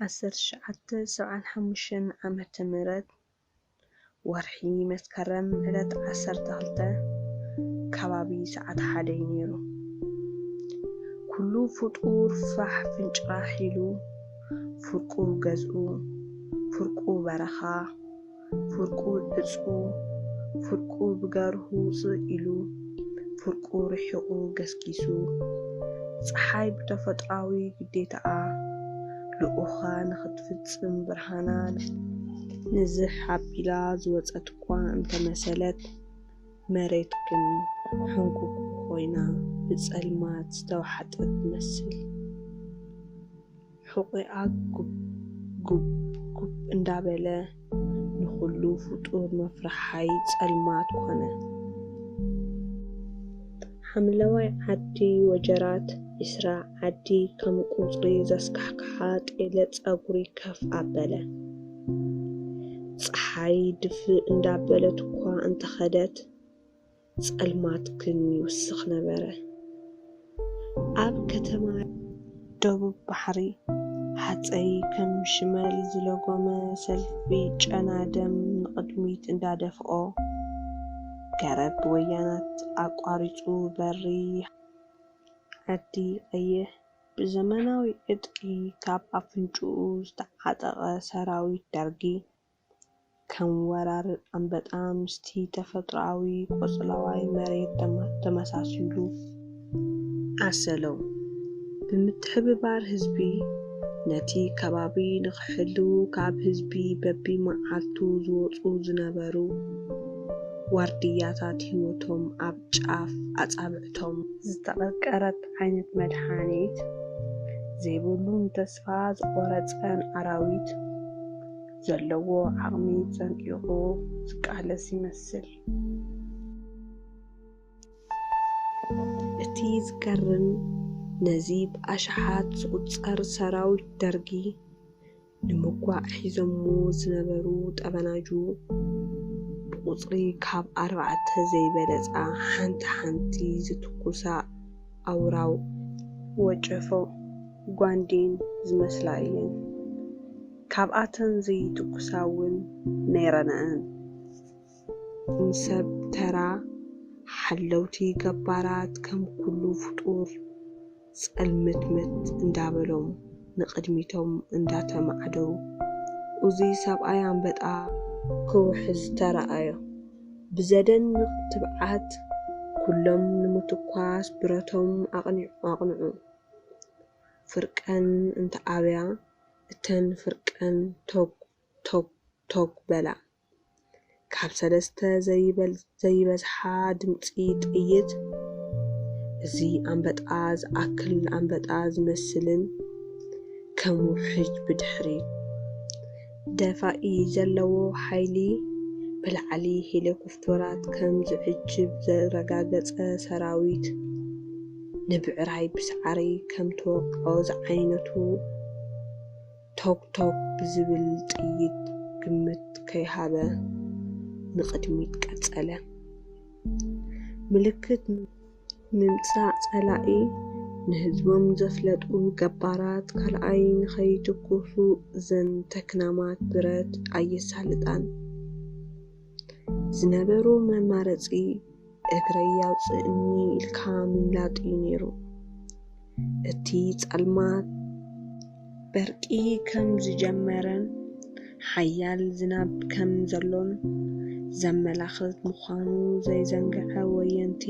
ዓሰርተ ትሽዓተ ሰብዓን ሓሙሽተን ዓመተ ምህረት ወርሒ መስከረም ዕለት ዓሰርተ ክልተ ከባቢ ሰዓት ሓደ እዩ ነይሩ። ኩሉ ፍጡር ፋሕ ፍንጭራሕ ኢሉ፣ ፍርቁ ገዝኡ፣ ፍርቁ በረኻ፣ ፍርቁ ዕጹ፣ ፍርቁ ብገርሁ ውጽእ ኢሉ፣ ፍርቁ ርሒቑ ገስጊሱ። ጸሓይ ብተፈጥሮኣዊ ግዴታኣ ልኡኻ ንኽትፍጽም ብርሃና ንዝሕ ኣቢላ ዝወጸት እኳ እንተመሰለት፣ መሬት ግን ሕንጉግ ኮይና ብጸልማት ዝተዋሕጠት ትመስል። ሕቖኣ ጉብ ጉብ ጉብ እንዳበለ ንኹሉ ፍጡር መፍርሓይ ጸልማት ኮነ። ሓምለዋይ ዓዲ ወጀራት ዒስራ ዓዲ ከም ቁጽሪ ዘስካሕክሓ ጤለ ጸጉሪ ከፍ ኣበለ። ጸሓይ ድፍእ እንዳበለት እኳ እንተኸደት፣ ጸልማት ግን ይውስኽ ነበረ። ኣብ ከተማ ደቡብ ባሕሪ፣ ሓጸይ ከም ሽመል ዝለጎመ ሰልፊ ጨና ደም ንቕድሚት እንዳደፍኦ፣ ገረብ ወያናት ኣቋሪጹ በሪ ዓዲ ቀይሕ ብዘመናዊ ዕጥቂ ካብ ኣፍንጭኡ ዝተዓጠቐ ሰራዊት ደርጊ፣ ከም ወራር ኣንበጣ ምስቲ ተፈጥሮኣዊ ቆጽለዋይ መሬት ተማ-፣ ተመሳሲሉ ኣሰሎም። ብምትሕብባር ህዝቢ፣ ነቲ ከባቢ ንኽሕልዉ ካብ ህዝቢ በቢ መዓልቱ ዝወጹ ዝነበሩ ዋርድያታት ህይወቶም ኣብ ጫፍ ኣጻብዕቶም ዝተቐርቀረት ዓይነት መድሓኒት ዘይብሉን ተስፋ ዝቖረጸን ኣራዊት ዘለዎ ዓቕሚ ጸንቂቑ ዝቃለስ ይመስል። እቲ ዝገርም፣ ነዚ ብኣሽሓት ዝቑጸር ሰራዊት ደርጊ ንምግዋዕ ሒዞሞ ዝነበሩ ጠበናጁ፣ ብቑጽሪ ካብ ኣርባዕተ ዘይበለጻ፣ ሓንቲ ሓንቲ ዝትኩሳ ኣውራው ወጨፎ ጓንዴን ዝመስላ እየን። ካብኣተን ዘይትኩሳ እውን ነይረንኣን። ንሰብ ተራ ሓለውቲ ገባራት ከም ኩሉ ፍጡር ጸልምትምት እንዳበሎም ንቕድሚቶም እንዳተማዕደው፣ እዚ ሰብኣይ ኣንበጣ ክውሕዝ ተራኣዮ። ብዘደንቕ ትብዓት ኩሎም ንምትኳስ ብረቶም ኣቕኒዑ፣ ኣቕንዑ። ፍርቀን እንተኣብያ፣ እተን ፍርቀን ቶግ፣ ቶግ፣ ቶግ በላ። ካብ ሰለስተ ዘይበል-፣ ዘይበዝሓ ድምጺ ጥይት፣ እዚ ኣንበጣ ዝኣክል ኣንበጣ ዝመስልን ከም ውሕጅ ብድሕሪት ደፋኢ ዘለዎ ሓይሊ፣ ብላዕሊ ሄሊኮፕተራት ከም ዝዕጅብ ዘረጋገጸ ሰራዊት፣ ንብዕራይ ብሳዕሪ ከም ተወቅዖ ዝዓይነቱ ቶግ ቶግ ብዝብል ጥይት ግምት ከይሃበ ንቕድሚት ቀጸለ። ምልክት ምምጻእ ጸላኢ ንህዝቦም ዘፍለጡ ገባራት ካልኣይ ንኸይትኩሱ እዘን ተክናማት ብረት ኣየሳልጣን። ዝነበሩ መማረጺ እግረይ ኣውጽእኒ ኢልካ ምምላጥ እዩ ነይሩ። እቲ ጸልማት በርቂ ከም ዝጀመረን ሓያል ዝናብ ከም ዘሎን ዘመላኽት ምዃኑ ዘይዘንግዐ ወየንቲ፣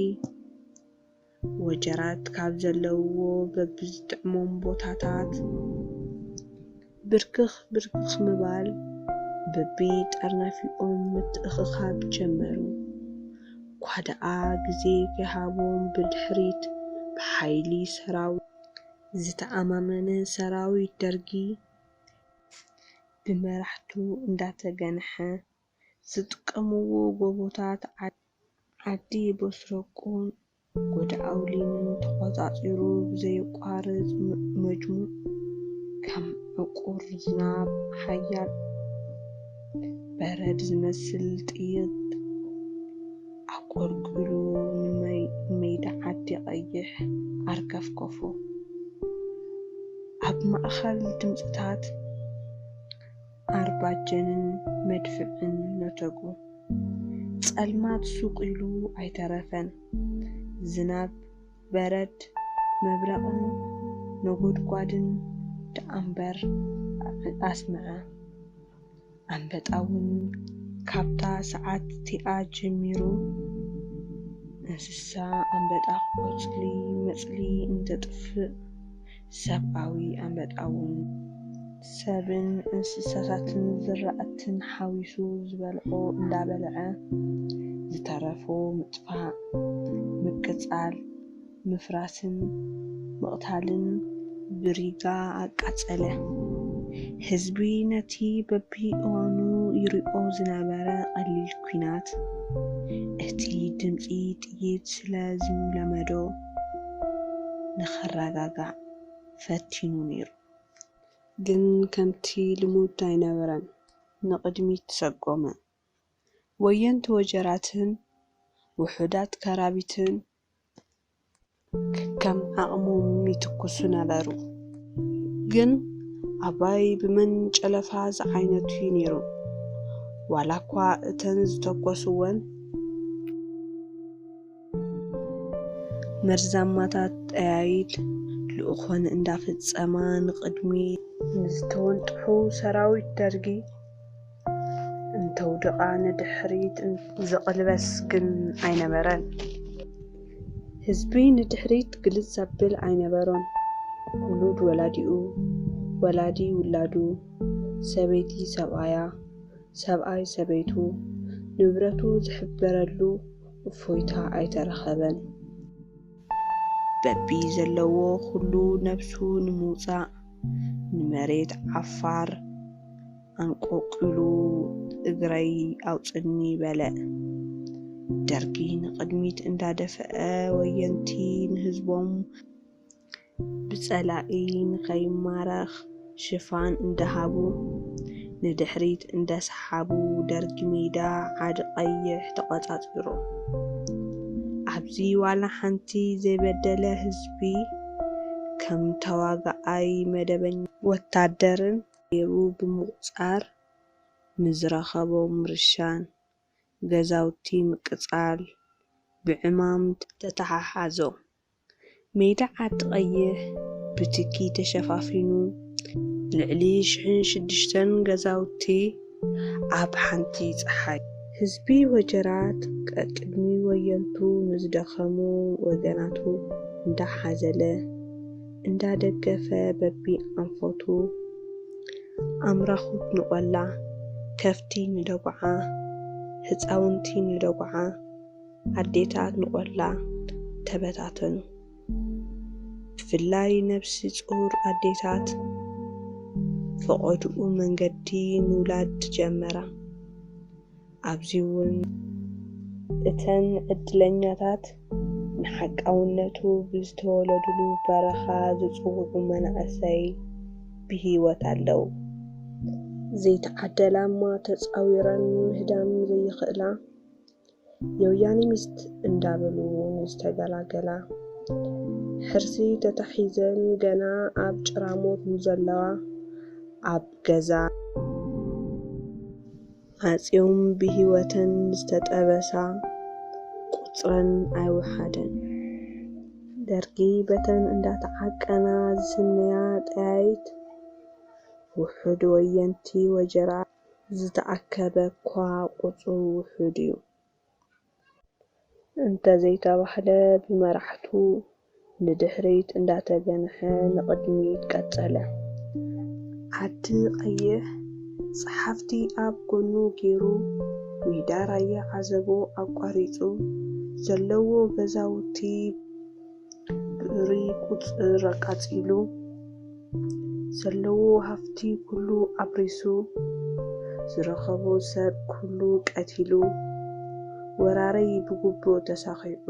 ወጀራት ካብ ዘለውዎ በብዝጥዕሞም ቦታታት ብርክኽ ብርክኽ ምባል፣ በቢ ጠርናፊኦም ምትእኽኻብ ጀመሩ። እኳ ደኣ ግዜ ከይሃቦም ብድሕሪት ብሓይሊ ሰራዊት ዝተኣማመነ ሰራዊት ደርጊ ብመራሕቱ እንዳተገንሐ ዝጥቀምዎ ጎቦታት ዓ-፣ ዓዲ ቦስረቁን ጎዳኣውሊንን ተቖጻጺሩ ብዘየቋርጽ ም-፣ መጅሙዕ ከም ዕቁር ዝናብ ሓያል በረድ ዝመስል ጥይት ኣቆልቂሉ ንመይ-፣ ንሜዳ ዓዲ ቀይሕ ኣርከፍከፎ። ኣብ ማእከል ድምጽታት ኣርባጀንን መድፍዕን ነተጉ። ጸልማት ሱቕ ኢሉ ኣይተረፈን። ዝናብ፣ በረድ፣ መብረቕን ነጎድጓድን ደኣምበር ኣስምዐ። ኣንበጣ እውን ካብታ ሰዓት እቲኣ ጀሚሩ እንስሳ ኣንበጣ ቆጽሊ መጽሊ እንተጥፍእ፣ ሰብኣዊ ኣንበጣ እውን ሰብን እንስሳታትን ዝራእትን ሓዊሱ ዝበልዖ እንዳበልዐ፣ ዝተረፎ ምጥፋእ፣ ምቅጻል፣ ምፍራስን ምቕታልን ብሪጋ ኣቃጸለ። ህዝቢ ነቲ በብእዋኑ ይሪኦ ዝነበረ ቀሊል ኲናት፣ እቲ ድምጺ ጥይት ስለ ዝለመዶ፣ ንኸረጋጋእ ፈቲኑ ነይሩ። ግን ከምቲ ልሙድ ኣይነበረን። ንቕድሚት ሰጎመ። ወየንቲ ወጀራትን ውሑዳት ከራቢትን ከከም ዓቕሞም ይትኩሱ ነበሩ። ግን ኣባይ ብመንጨለፋ ዝዓይነቱ እዩ ነይሩ። ዋላ እኳ እተን ዝተኮስወን መርዛማታት ጠያይት ልኡኾን እንዳፈጸማ ንቕድሚ ንዝተወንጥሑ ሰራዊት ደርጊ እንተውድቓ ንድሕሪት ዝቕልበስ ግን ኣይነበረን። ህዝቢ ንድሕሪት ግልጽ ዘብል ኣይነበሮን። ውሉድ ወላዲኡ፣ ወላዲ ውላዱ፣ ሰበይቲ ሰብኣያ፣ ሰብኣይ ሰበይቱ፣ ንብረቱ ዝሕበረሉ እፎይታ ኣይተረኸበን። በቢ ዘለዎ ኩሉ ነብሱ ንምውጻእ ንመሬት ዓፋር ኣንቆቂሉ፣ "እግረይ ኣውጽኒ" በለ። ደርጊ ንቕድሚት እንዳደፈአ፣ ወየንቲ ንህዝቦም ብጸላኢ ንኸይማረኽ ሽፋን እንዳሃቡ፣ ንድሕሪት እንዳሰሓቡ፣ ደርጊ ሜዳ ዓዲ ቀይሕ ተቖጻጺሩ። ኣብዚ ዋላ ሓንቲ ዘይበደለ ህዝቢ ከም ተዋጋኣይ መደበኛ ወታደርን ገይሩ ብምቑጻር፣ ንዝረኸቦ ምርሻን ገዛውቲ ምቅጻል ብዕማም ተተሓሓዞ። ሜዳ ዓዲ ቀይሕ ብትኪ ተሸፋፊኑ፣ ልዕሊ ሽሕን ሽዱሽተን ገዛውቲ ኣብ ሓንቲ ጸሓይ። ህዝቢ ወጀራት ቀቅድሚ ወየንቱ ንዝደኸሙ ወገናቱ እንዳሓዘለ፣ እንዳደገፈ በቢ ኣንፈቱ ኣምራኹት ንቆላ፣ ከፍቲ ንደጉዓ፣ ህጻውንቲ ንደጉዓ፣ ኣዴታት ንቆላ ተበታተኑ። ብፍላይ ነብሲ ጹር ኣዴታት ፈቐድኡ መንገዲ ምውላድ ጀመራ። ኣብዚ እውን እተን ዕድለኛታት ንሓቃውነቱ ብዝተወለዱሉ በረኻ ዝጽውዑ መናእሰይ ብህይወት ኣለዉ። ዘይተዓደላ እማ ተጻዊረን ምህዳም ዘይኽእላ፣ የውያኒ ሚስት እንዳበሉ ዝተገላገላ፣ ሕርሲ ተታሒዘን ገና ኣብ ጭራሞት ንዘለዋ፣ ኣብ ገዛ ኣጽዮም ብህይወተን ዝተጠበሳ ቁጽረን ኣይወሓደን። ደርጊ በተን እንዳተዓቀና ዝስነያ ጠያይት፣ ውሑድ ወየንቲ ወጀራ ዝተኣከበ እኳ ቁጽሩ ውሑድ እዩ። እንተዘይተባህለ ብመራሕቱ ንድሕሪት እንዳተገንሐ ንቕድሚት ቀጸለ። ዓዲ ቀይሕ ጸሓፍቲ ኣብ ጎኑ ገይሩ፣ ሜዳ ራያ ዓዘቦ ኣቋሪጹ፣ ዘለዎ ገዛውቲ ብእሪ ቁጽር ኣቃጺሉ፣ ዘለዎ ሃፍቲ ኩሉ ኣብሪሱ፣ ዝረኸቦ ሰብ ኩሉ ቀቲሉ፣ ወራረይ ብጉቦ ተሳኺዑ፣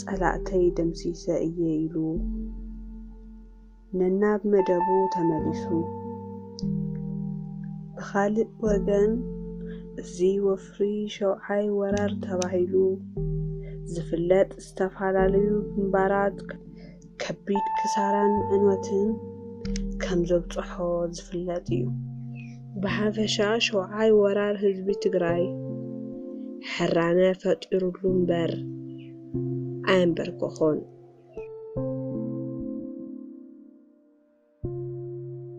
ጸላእተይ ደምሲሰ እየ ኢሉ፣ ነናብ መደቡ ተመሊሱ። ብኻልእ ወገን፣ እዚ ወፍሪ ሸውዓይ ወራር ተባሂሉ ዝፍለጥ፣ ዝተፈላለዩ ግንባራት ከቢድ ክሳራን ዕንወትን ከም ዘብጽሖ ዝፍለጥ እዩ። ብሓፈሻ ሸውዓይ ወራር ህዝቢ ትግራይ ሕራነ ፈጢሩሉ እምበር ኣየንበርከኾን።